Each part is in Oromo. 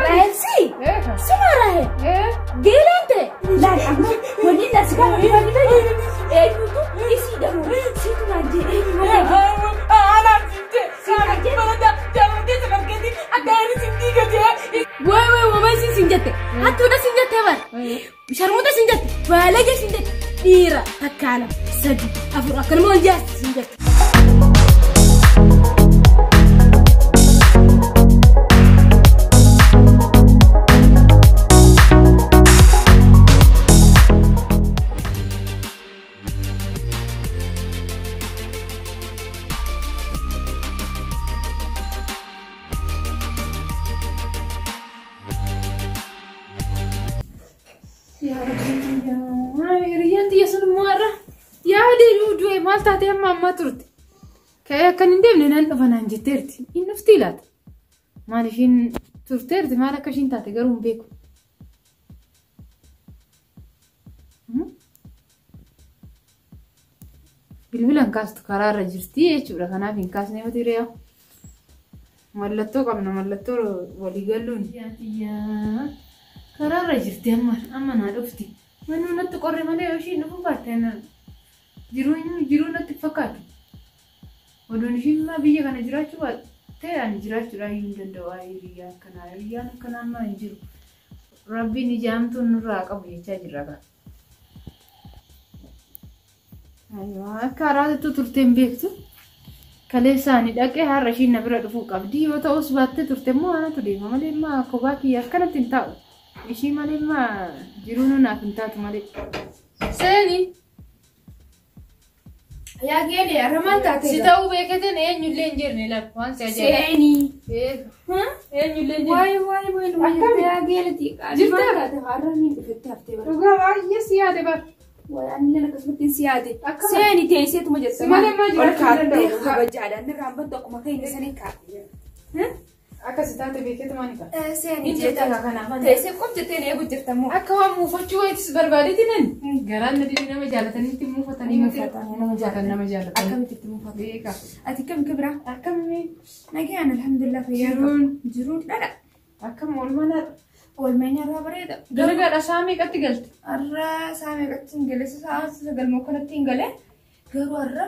Raahel si. Eeka. Suma Raahel. Ee. Geelaan ta'e. Laal amma wanni inni as gaafa dhufan beeku. Eenyutu isii dhabu. Siitu naan jee eenyu malee. Waay waay waamay siin siin jette. Hattuudha siin jette bar. Sharmuuta siin jette. Baalagee siin jette. Dhiira takkaana sadi afur akkanuma ol jaasti siin jette. Hiriyyaan xiyya sun immoo har'a yaadee du'e maal taatee amma ammaa turte. Ka'ee akkan hin deemne nan dhufa naan jetteerti. Hin dhuftii laata? Maal ishiin turteerti maal akka ishiin taate garuu hin beeku. Bilbila hin kaastu karaarra jirti jechuudha. Kanaaf hin kaasne miti ree'a. Mallattoo qabna mallattoo walii galuun. Karaarra jirti amma amma naa dhufti. Manuu natti qorre malee yoo ishiin dhufuu baatte jiruu jiruu natti fakkaatu. Oduun ishiin maa biyya kana jiraachuu baatte ani jiraachuudhaan hin danda'u. Hiriyyaan akkanaa hiriyyaan akkanaa amma hin jiru. Rabbiin ija hamtuun nurraa qabu jechaa jirra gaa. Akka haraatti turte hin beektu. Kaleessa ani dhaqee har'a ishiin na bira dhufuu qabdi. Yoo ta'us baattee turte immoo anatu deema malee immoo kophaa kiyya akkanatti hin taa'u. Ishii malee immoo jiruun naaf hin taatu malee. Seeni. Yaa geele har'a maal taate? Si ta'uu beekateen eenyullee hin jirne lafa waan si ajaa'iba. Seeni. Eenyullee hin jirne. Waay waay waay Akkami? yaa geele xiqqaa. Jirtaa? Maal taate har'a ni dhufetti haftee bara. Dhugaa baay'ee si yaade bara. Waay anillee akkasumatti si yaade. Akkama? Seeni teesseetuma jirta. Si malee maal jiraachuu hin danda'u? Ol kaattee kabajaadhaan irraan battu akkuma keenya sanii kaa'e. Akka si taate beeketuma ni ta'a. Seeni Hin jeetaa jirta kanaaf. Teessee qof jettee eegu jirta moo? Akka waan muufachuu wayitis barbaadeeti nan. Garaan na didee nama jaalatanitti muufatanii miti. Nama jaalatan nama jaalatan. Akkamitti itti muufatu? Beeka. Ati kam kibira? Akkami Nagaan alhamdulillah fayyaa qaba. Jiruun. Jiruun dhadha. Akkam oolmaan har'a. Oolmaan irraa bareeda. Dalagaadha sa'a meeqatti galte? Har'a sa'a meeqatti hin gale? Sa'a sagal kanatti hin gale. Garuu har'a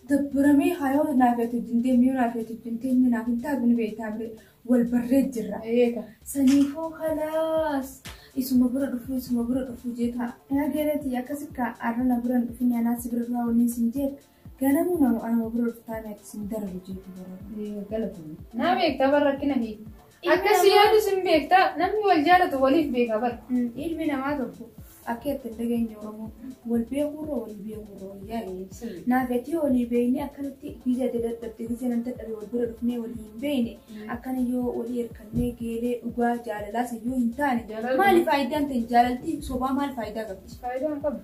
dabbaramee hayoo naaf wajjin deemee naaf wajjin teenye naaf hin taatu ni beektaa bire wal barree jirra. Eega. Saniifuu kalaas isuma bira dhufuu isuma bira dhufuu jeeta. Yaa geelati akkasi har'a na bira hin dhufin anaa si bira dhufaa wanni isin jeet ganamuu nama anuma bira dhuftaa naaf isin darbu jeetu bara. Galatoomi. Naa beektaa bara rakkina fi. Akkasii yaadus hin beektaa namni wal jaalatu waliif beeka bara. Ilmi namaa tokko akka itti hin dhageenye Oromoo wal beekuurra walii beekuurra wal yaa'e. Naafetii walii beeknee akkanatti gizee adda dadhabde gizee nan dadhabe wal bira dhufnee walii hin beekne akkana yoo walii hirkannee geelee dhugaa jaalalaa san yoo hin taane maali faayidaan ta'e jaalalti sobaa maal faayidaa qabdi? Faayidaa hin qabdu.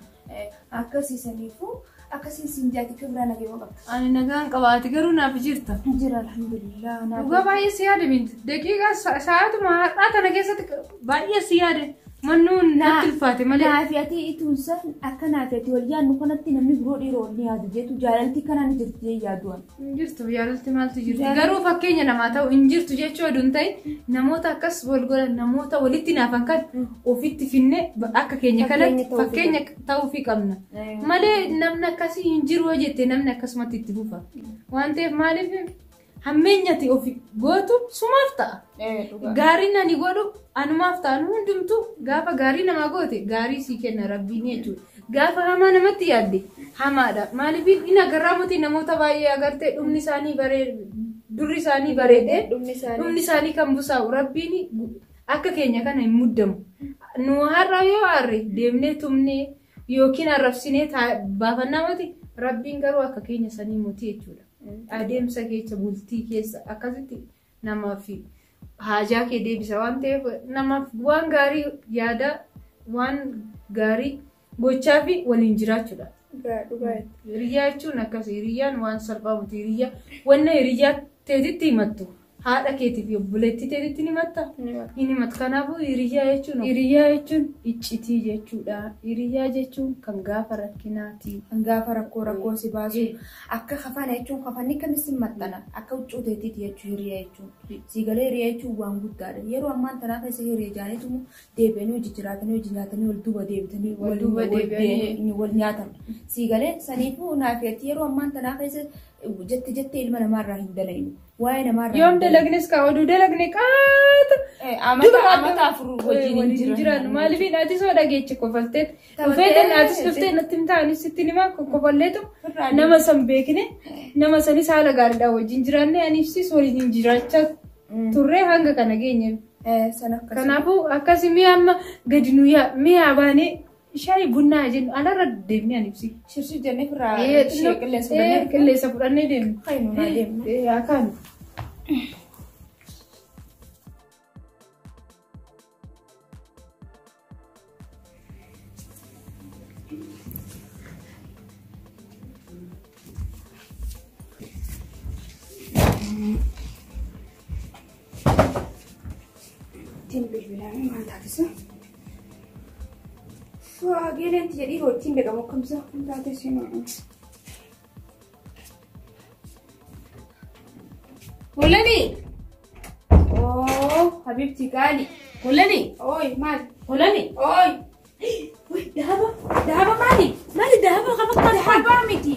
Akkasii saniifuu akkasii siin jaati kibiraa nagee qabdi. Ani nagaan qabaate garuu naaf jirta. Jira alhamdulillah. Dhugaa baay'ee si yaade binti. Daqiiqaa sa'aatuma har'aa tana keessatti baay'ee si yaade. Mannuun natti ulfaate malee. Naafiyati ituunsa akka naafiyati wal yaadnu kanatti namni biroo dhiiroo wal ni yaadu jeetu jaalalti kanaan jirti jee yaadu ani. Hin jirtu jaalalti maaltu jirti. Garuu fakkeenya namaa ta'u hin jirtu jechuu oduun ta'e namoota akkas wal godhan namoota walitti naafan kan ofitti finne akka keenya kanatti fakkeenya ta'uufii qabna. Malee namni akkasii hin jiru yoo jette namni akkasumatti itti fufa. Waan ta'eef maaliif hammeenyati ofi gootu sumaaf ta'a. Gaariin ani godhu anumaaf ta'a. Nu hundumtuu gaafa gaarii namaa goote gaarii sii kenna rabbiin jechuudha. Gaafa hamaa namatti yaadde hamaadha. Maaliif inni agarraa miti namoota baay'ee agartee dhumni isaanii bareede durri isaanii bareedee dhumni isaanii kan busaa'u rabbiin akka keenya kana hin muddamu. Nu har'a yoo aarre deemnee tumnee yookiin arrabsinee baafannaa miti rabbiin garuu akka keenya sanii miti jechuudha. Adeemsa keessa bultii keessa akkasitti namaaf haajaa kee deebisa waan ta'eef namaaf waan gaarii yaada waan gaarii gochaa fi waliin jiraachuudha. Hiriyyaa jechuun akkasii hiriyyaan waan salphaa miti hiriyyaa wanna hiriyyaa teetitti himattu Haadha keetii fi obboleettii teetitti ni himatta? Hin himatu. Kanaafuu hiriyaa jechuun iccitii jechuudha. Hiriyaa jechuun kan gaafa rakkinaati. Kan gaafa rakkoo si baasu. Akka kafana jechuun kafanni kamis hin maxxana. Akka huccuu teetiiti jechuun hiriyaa jechuun. Siigalee hiriyaa jechuun waan guddaadha. Yeroo ammaan tanaa keessa hiriyaa jaanitu deebi'anii hojii jiraatanii hojii nyaatanii wal duuba deebitanii Wal duuba deebi'anii. wal nyaatan. Siigalee saniifuu naafiyatti yeroo ammaan tanaa keessa jette ilma namaarraa hin dalaynu. Waa'ee namaarraa. Yoom dalagnes kaa oduu dalagne qaata. Amata afur wajjin hin jiran. Maaliif ati soo dhageechi kofalteet. Dhufeetan atis dhuftee natti hin ta'anis sitti himaa kokkofalleetu nama san beekne nama sanis haala gaariidhaan wajjin jiraanne aniifis waliin jiraachaa turree hanga kana geenye. Kanaafuu akkasii mi'a amma gadi nu mi'a baanee shaayii bunnaa jennu alarra deemnee aniifsi. Shirshir jennee firraa qilleensa fudhannee deemnu. Kainuu deemna. Akkaan. Ittiin bilbilaan maal taatisa? Geeleenti jedhii ittiin jedhamu akkamsa kan taatesi Kulani! Oo, habibti gaali. Kulani! Ooy, maal? Kulani! Ooy! Dahaba! Dahaba maali? Maali dahaba kan fakkaatu? Dahabaa miti.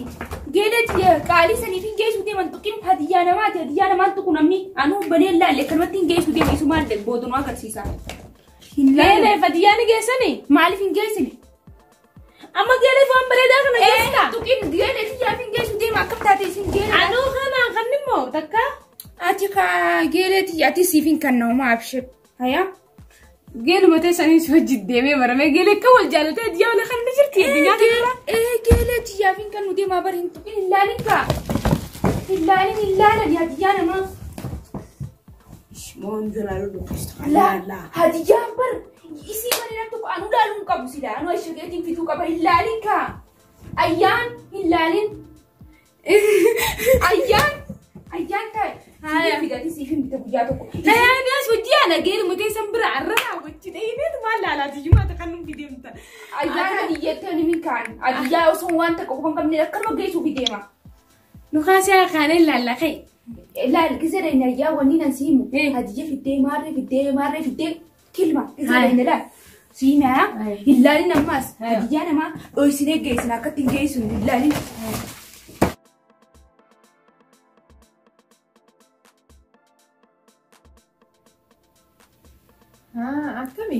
Geeleenti qaalii saniif hin geessu deeman tuqin hadiyyaa namaati. Hadiyyaa namaan tuqu namni anuu banee laalle kanumatti hin geessu deema isu maal boodonuu agarsiisa. Geeleef hadiyyaa ni geessanii? Maaliif hin geessine? Amma geeleef waan bareedaa kana geessita? Tuqin geeleef yaaf hin geessu deema akkam taate isin geele. Anuu kanaan kan immoo takka. Ati ka geeleeti ati siif hin kennamu abshir. Hayaa. Geeluma teessanii si wajjin deemee maramee geelee akka wal jaalatee hadiyyaa wal kan jirti addunyaa kanarra. Geeleeti yaaf hin kennu deemaa bari hin tuqin hin laalin kaa. Hin laalin hin laalan hadiyyaa namaa. Moon jalaalu dhukkista. Laa hadiyyaan bar isii malee nam tokko anuu laaluu hin qabu sila anuu ashageetiin fituu qaba hin laalin kaa. Ayyaan hin laalin. Ayyaan ayyaan taa'e. Siif fidati siif hin bita guyyaa tokko. Tayaani as hojii ana geeluma teessan bira arraa wajji dhahineetu maal laalaati jumaata kan nuti deemta. Ayyaan hadiyyaatti ani min kaan hadiyyaa osoo waan takka qofa hin qabne akkanuma geessuuf deema. Nu kaasee akaanee laallaqee. Laal gisee dhayina ayyaa wanni nan siimu hadiyya fiddee maarree fiddee kilma gisee dhayina laal. Siimaa hin laalin ammaas hadiyyaa namaa dhoysinee geessina akkatti hin geessinu hin laalin. Akkami?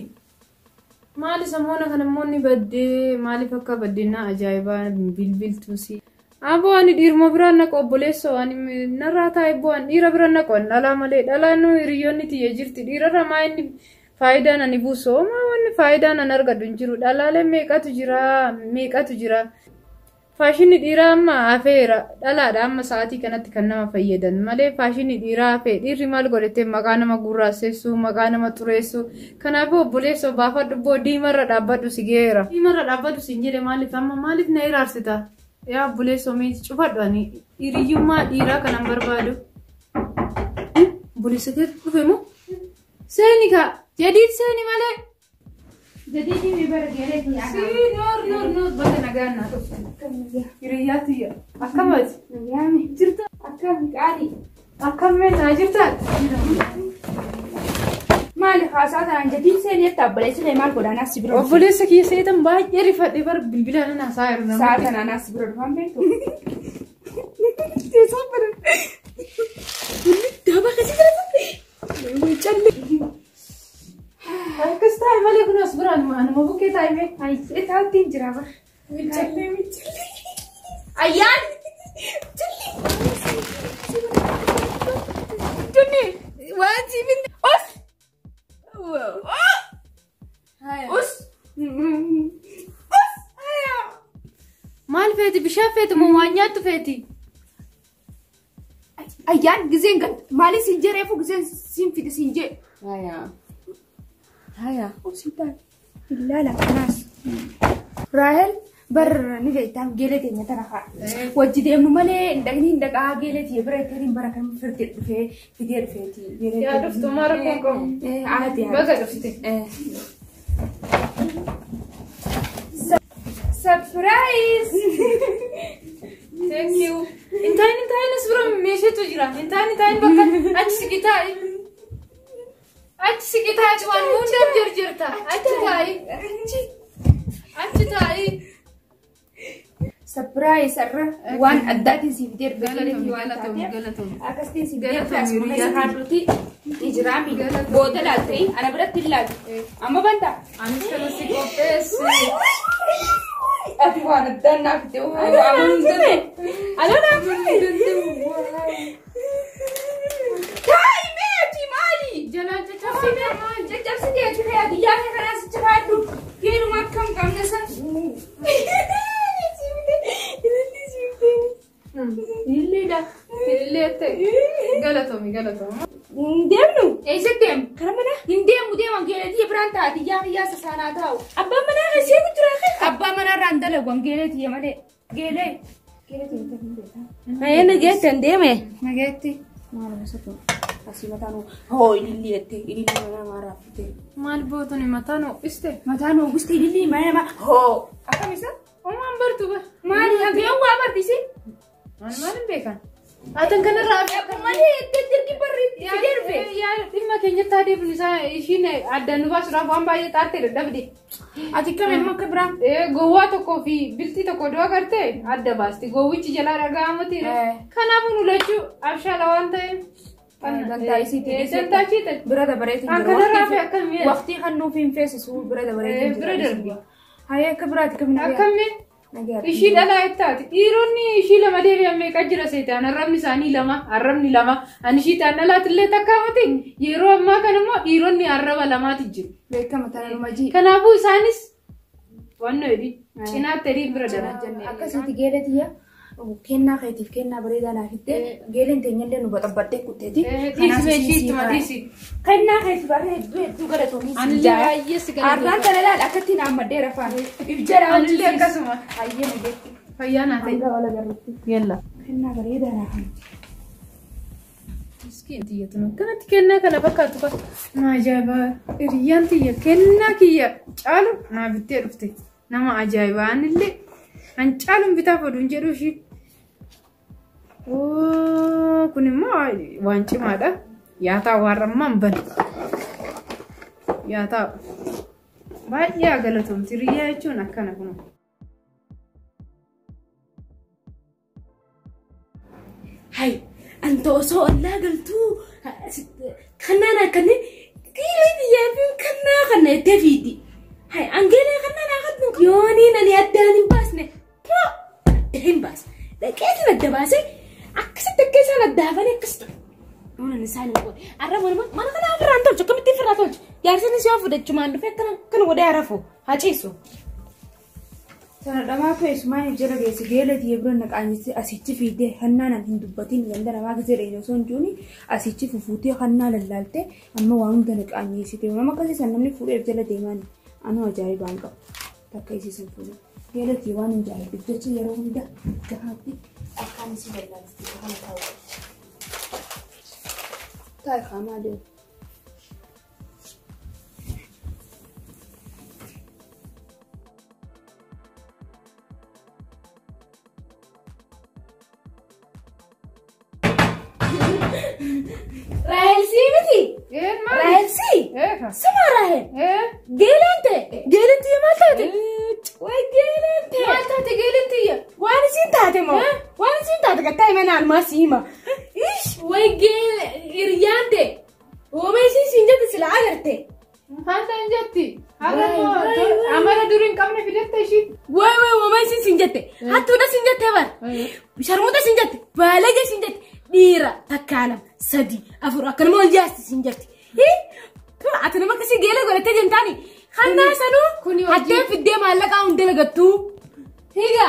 Maali samoona kana namoonni baddee maaliif akka baddeenaa ajaa'ibaa bilbiltuusi. Aboo ani dhiiruma biraan naqu obboleessoo ani narraa taa'e bu'aan dhiira biraan naqu ani dhalaa malee dhalaan hiriyoonni tiyya jirti dhiirarra maa inni faayidaan ani buusu homaa wanni faayidaan ani argadhu hin jiru dhalaalee meeqatu jira. Faashinni dhiiraa amma hafeera dhalaadha amma sa'aatii kanatti kan nama fayyadan malee faashinni dhiiraa hafee dhiirri maal godhatee maqaa nama gurraasessu maqaa nama xureessu kanaafuu obboleessoo baafadhu boo diimarra dhaabbadhu si geera. Diimarra dhaabbadhu si hin jedhe maaliif amma maaliif na iraarsita? Yaa obboleessoo mee cufadhu ani hiriyyummaa dhiiraa kanan barbaadu. Obboleessa keetu dhufe moo? Seeni kaa jadiid seeni malee. Jadiidii mi bara geeleeti yaa. Si noor noor noor baga nagaan naa dhufte. Hiriyaa tiyya. Akkam ati? Nagaame. Jirta? Akkam qaalii. Akkam mee jirta? Maali haasaa tanaan jadiid seenii itti obboleessi kee maal godhaa naas bira. Obboleessa kiyya seetan baay'ee rifadhe bara bilbilaan na haasaa jiru nama. Sa'a tanaan naas bira dhufan beektu. Teessoo bara. Daba kasi jiraatu. Callee. Akkas taa'e malee kun as biraan anuma bukkee taa'e mee. Ayi taa'utti hin jira bara. Callee callee. Ayyaan. Callee. Dunni waan siifin. Os. Us. Os. Maal feeti bishaan feeti moo waan nyaattu feeti? Ayyaan giseen maaliif siin jereefu giseen siin fide siin jee. Haya. Hospitaal. Ilaala kanaas. Raahel Bar ni beektaam geelee teenya tana haa. Wajji deemnu malee hin dhaqni hin dhaqaa geelee tiyya bira ittiin bara kan firtee dhufee fidee dhufeeti. Yaa dhuftu maa rakkoon qabu. Aati. Baga dhufte. Surprise! Thank you. Intaan intaan as bira meeshaatu jira. Intaan intaan bakka achi siqi taa'i. Achi siqi taa'i waan hundaaf jarjarta. Achi taa'i. Achi taa'i. Surprise irra waan addaatiin siif fidee dhufe Galatoomi, waan galatoomi, taateef. galatoomi. Akkasitiin siif fidee dhufe Galatoomi, asuma keessa hiriyaa. kaadhuuti ni jiraami. Booda laaltee ana biratti hin laaltu. Amma bantaa? Anis kana si qopheesse. Ati waan addaan naaf fidee amanuu hin danda'u. Aloo naaf Taa'i mee ati maali? Jalaan caccabsite maal? Caccabsitee ati fe'aa biyyaa kee kanaas achi kaadhu. Geeruma akkam qabna san. Illeedha. Illee ta'e. Galatoomi, galatoomi. Deemnu. Eessatti deemu? Karaa manaa. Hin deemu deeman geeletii biraan ta'a biyyaa kiyyaa sasaanaa taa'u. Abbaan manaa kan ishee gujuraa kan. Abbaa manarraa hin dalagu geeletii malee. Geelee. Geeletii hin beektaa. Ayyee nageettan deeme. Nageetti. Maaluma isa ta'u. Asii mataan hoo ilillii jettee ilillii mana maaraaf fite. Maal bootoni mataan ho'iste? Mataan hoogiste ilillii mana namaa hoo. Akkam isa? Homaan bartu ba. Maali hagayoo waa bartisi? Maal maal hin beekan? Atan kanarraa Malee itti dirqi barri fidee dhufe. Yaa dhimma keenyatti adeemnu isaa ishiin addaan nu baasuudhaaf waan baay'ee xaartee dadhabde. Ati kam immoo akka biraa? Gowwaa tokkoo fi biltii tokko du'a gartee adda baasti. Gowwichi jalaa dhaga'amuti. Kanaafuu nu lachuu abshaala waan ta'eef. Dantaa isiitii Dantaa ishiiti. Bira dabareetiin An kanarraa fi akkam mi'a? Waqtii kan nuuf hin feesisu bira dabareetiin Bira darbi. Hayee akka biraati kam nagaya? Akkamii? Nagaya. Ishii dhalaa ittaati. Dhiironni ishii lama deebi'an meeqa jira seetaan arrabni isaanii lama arrabni lama ani ishii taan dhalaatillee takkaafate yeroo ammaa kana immoo dhiironni arraba lamaati jiru. Beekama tana numa jii. Kanaafuu isaanis waan nuyi cinaatti adiin bira daran. Akkasitti geeletiyya kennaa keetiif kennaa bareedaa naaf itti geeleen teenyallee nu baxabbattee kutteeti. Dhiisi ishii ittuma dhiisi. Kennaa keetiif barree hedduu hedduu galatoomii si Anillee jaaya. baay'ee si galateeffadha. Arraan tana laal akkatti naan maddee rafaan. If jala Anillee akkasuma. Hayyee nageetti. Fayyaa naa ta'e. Hanga wal agarrutti. Yalla. Kennaa bareedaa naaf hitti. Miskiin tiyya tun akkanatti kennaa kana fakkaatu kan na ajaa'ibaa hiriyyaan tiyya kennaa kiyya caalu naa bittee dhufte nama ajaa'ibaa anillee an caaluun bitaaf oduun jedhu ishii. Oo kun immoo waan cimaadha. Yaa taa'u har'ammaan bana. Yaa taa'u baay'ee galatoomti hiriyyaa jechuun akkana kun. Hai, anta osoo ollaa galtuu kannaan akkanni geelee biyyaa fi kannaa kana itti fiidi. Hai, an geelee kannaan akkannu yooniin ani addaan hin baasne. Poo! Adda hin baasne. Dhaqeetiin adda baasee akkasitti akka isaan addaafanii akkasitti. Nuunan isaan hin godhe. Arra walumaa mana kana ofirraan tolchu akkamitti ofirraa tolchu. Jaarsinis yoo fudhachumaan dhufee akkana akkana godhee harafu haa ciisu. Sana dhamaa feesumaan jala geessi geeletii bira naqaanyisi asichi fiidee hannaa nan hin dubbatin ganda namaa gisee dheeyna osoo hin juuni asichi fufuutee hannaa lallaalte amma waa hunda naqaanyisite nama akkasii san namni fuudheef jala deemaan anuu ajaa'ibaan qabu takka isiisan fuudhe geeletii waan hin jaalladhuuf jecha yeroo hunda gahaatti akkaan isii lallaalti kana taa'u. Taa'e kaamaa deemu. Raahel sii miti. Maali? Raahel sii. Eeka. Suma Raahel. Geeleen ta'e. Geeleen tiyya maal taate? Way geeleen ta'e. Maal taate geeleen tiyya? Waan isiin taate moo? Waan isiin taate gattaa hima naan maa si hima. Ish way geele hiriyyaan ta'e. Ooma isiin siin jette silaa agarte. Maal ta'an jetti? Har'a amala durii hin qabne fidatte ishii. Way way ooma isiin siin jette. Hattuudha siin jette bar. Sharmuuta siin jette. Baalagee siin jette. Dhiira takkaa lama sadi afur akkanuma ol jaasti siin jette. Ati nama akkasii geelee godhattee jentaani. Kannaa sanuu Kuni hojii- hattee fiddee maallaqaa hin dalagattuu. Higa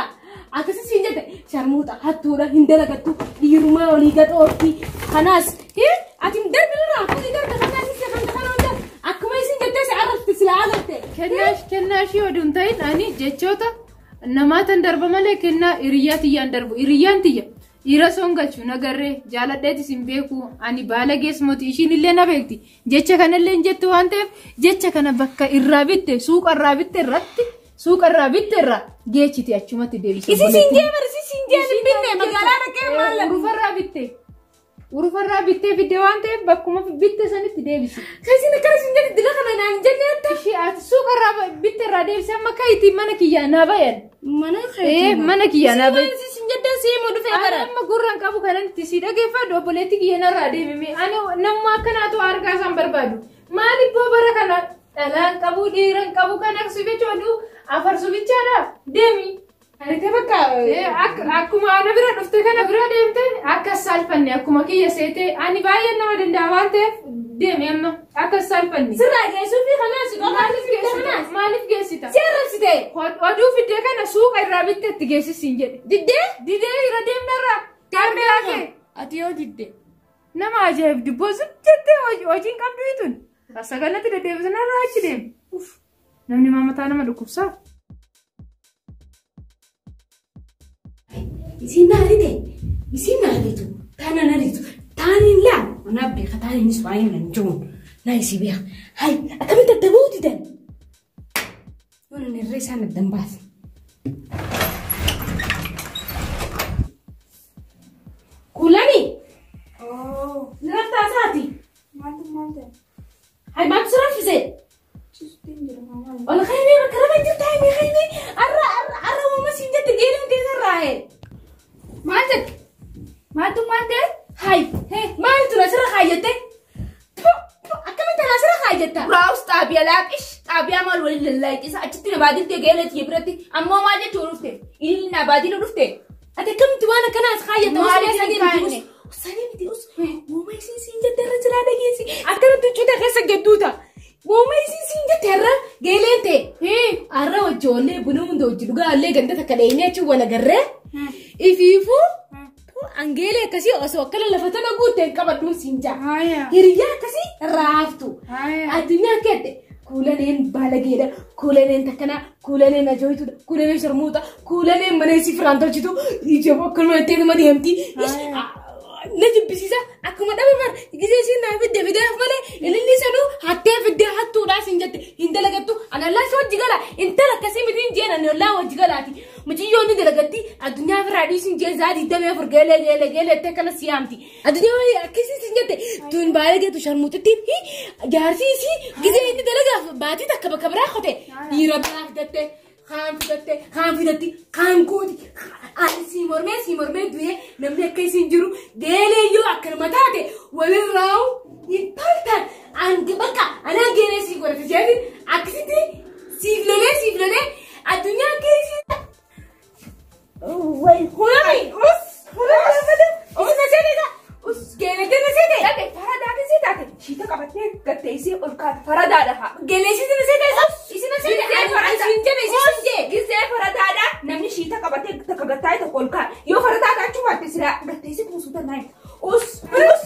akkasii siin jette sharmuuta hattuudha hin dalagattu dhiirumaa olii gad oofti. Kanaas ati hin darbinirraa fuudhii darbe kannaa isiin kan kana hunda akkuma isiin jettee si arrabte silaa agarte. Kennaa ishii oduu hin ta'in ani jechoota Namaatan darba malee kennaa hiriyyaa tiyyaan darbu. Hiriyyaan tiyya dhiira soon galchu nagarree jaaladheetis hin beeku ani baala geesmooti ishiin illee na beekti. Jecha kanallee hin jettu waan ta'eef jecha kana bakka irraa bitte suuqa irraa bitte irratti suuqa irraa bitte irraa geechiti achumatti deebise. Isi siin jee bara isi siin jee hin binne magaalaa dhaqee maal? Urufarraa bitte. Urufarraa bittee fidde waan ta'eef bakkuma bitte sanitti deebisi. Kasiin akkana siin jedhe dila kana naan jenne atta. Ishee ati suuqa irraa bitte irraa deebise amma kayitii mana kiyyaa naa bayan. Mana Mana kiyyaa naa bayan. Isi siin jedhan siimuu dhufee Ani bara. amma gurraan qabu kanan itti si dhageeffadhu obboleetti kiyya narraa deemime. Ani namuma akkanaatu argaa isaan barbaadu. Maaliif boo bara kana dhalaan qabu dhiiran qabu kan aksu jechuun afarsu bichaadha deemi. Ani ta'e bakka. Akkuma ana bira dhufte kana bira deemte akka saalfanne akkuma kiyya seete ani baay'ee nama danda'a waan ta'eef deemi amma akka saalfanne. Sirraa geessuu fi kanaas kanaas. Maaliif geessita? Si arrabsite. Oduu fiddee kana suuqa irraa bitte itti geessisiin jedhe. Diddee? Didee irra deemnarraa. Kaameraa kee. Ati yoo didde. Nama ajaa'ib dibboo sun jettee hojiin qabdu itun. Sagalatti deddeebisanarraa achi deemu. Namni maamataa nama dhukkubsaa. Isin naarite. Isin naaritu. Taana naaritu. Taaniin laa. Anaa beeka taaniinis waan hin jiruun. Naa isii beeka. Hai akkamitti adda ba'uu didan? Yoon inni irra isaan adda hin baasne. Kuulanii. Niraftaa isaati. Maaltu maal ta'e? Hai maaltu si raffise? Ciisutti hin jiru maal? Ol kaynee bakka lafa jirtu hayi kaynee arra arra arra uuma siin jette geeluun teessarraa Maal jette? Maaltu maal ta'e? Hai maaltu na sirra kaayyatte? Akkamitti na sirra kaayyatta? Raawus xaabiyaa laaqish xaabiyaa maal waliin lallaaqisa achitti na baadiltee geelee tiyya biratti ammoo maal jechuu dhufte? Ililli na baadilu dhufte? Ati akkamitti waan akkanaas kaayyatta? Maaliif hin kaayyanne? Sanii miti us uuma isiin siin jette irra jiraa dhageessi akkanatti huccuute keessa gadduuta. Uuma isiin siin jette irra geeleen ta'e. Arra wajjoollee buna hunda hojii dhugaallee ganda takka dheenee achi wal agarree. Ifiifuu angeelee akkasii osoo akkana lafa tana guutte hin qabadhuun siin jaa. Hiriyyaa akkasii raaftu. Addunyaa keette kuulaneen baalageedha, kuulaneen takkanaa, kuulaneen ajooyituudha, kuulaneen sharmuuta, kuulaneen mana isii firaan tolchitu, ija akkanuma itti numa deemti. Na jibbisiisa akkuma dhaba bar gisee isiin naa fidde fideef malee ililli sanuu hattee fiddee hattuudhaa siin jette hin dalagattu ani allaa si wajji gala intala akkasii miti hin jeen ani ollaa wajji galaati mucayyoon ni dalagatti addunyaa ofirraa dhiisin jeen saa 24 geelee geelee geelee ettee akkana si yaamti addunyaa akkasii siin jette tun baalageetu sharmuuxittiin jaarsi isii gisee inni dalagaaf baatii takka bakka biraa qote dhiira biraa fidatte. Kaan fidatte, kaan fidatti, kaan gooti. Ani sii mormee du'ee namni akka isiin jiru geelee yoo akkanuma taate walirraa hin toltan. Angi bakka anaan geelee sii godhate jeetin akkasitti siif lolee addunyaa akka isiin. Way hulami us hulami us na seete us geelee na seete. Dhaqe faradaa keessi taate shiita qabattee gattee isii ol kaata faradaadha haa. Geelee isii na seete isii na seete isiin jedhe isiin jedhe. Gisee faradaadha namni shiita qabatee takka gattaa'e tokko ol kaata yoo faradaa taachuu baatte silaa gattee isii kuusuu danda'a. Us us